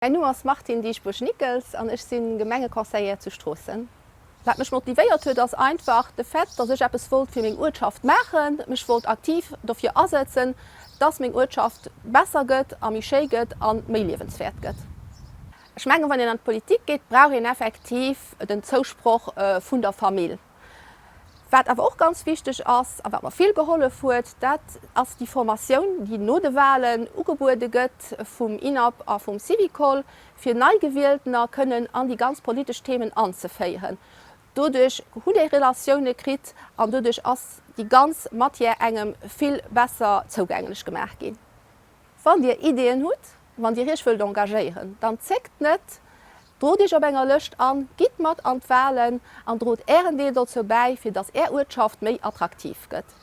Mäin Numm ass Martine Dieschbourg-Nickels an ech sinn Gemengeconseillère zu Stroossen. Wat mech motivéiert huet ass einfach de Fait, dass ech eppes wollt fir meng Uertschaft maachen, mech wollt aktiv dofir asetzen, dass meng Uertschaft besser gëtt a méi schéi gëtt a méi liewenswäert gëtt. Ech mengen, wann een an d'Politik geet, brauch een effektiv den Zousproch vun der Famill. Wat awer och ganz wichteg ass a wat mer vill gehollef huet, dat ass déi Formatioun, déi no de Wahlen ugebuede gëtt vum INAP a vum Syvicol, fir Neigewieltener kënnen an déi ganz politesch Themen anzeféieren. Doduerch hutt ee Relatioune kritt an doduerch ass déi ganz Matière engem vill besser zougänglech gemaach ginn. Wann Dir Ideeën hutt, wann Dir Iech wëllt engagéieren, dann zéckt net, drot Iech op enger Lëscht an, gitt mat an d'Walen an drot Ären Deel dozou bäi, fir dass Är Uertschaft méi attraktiv gëtt.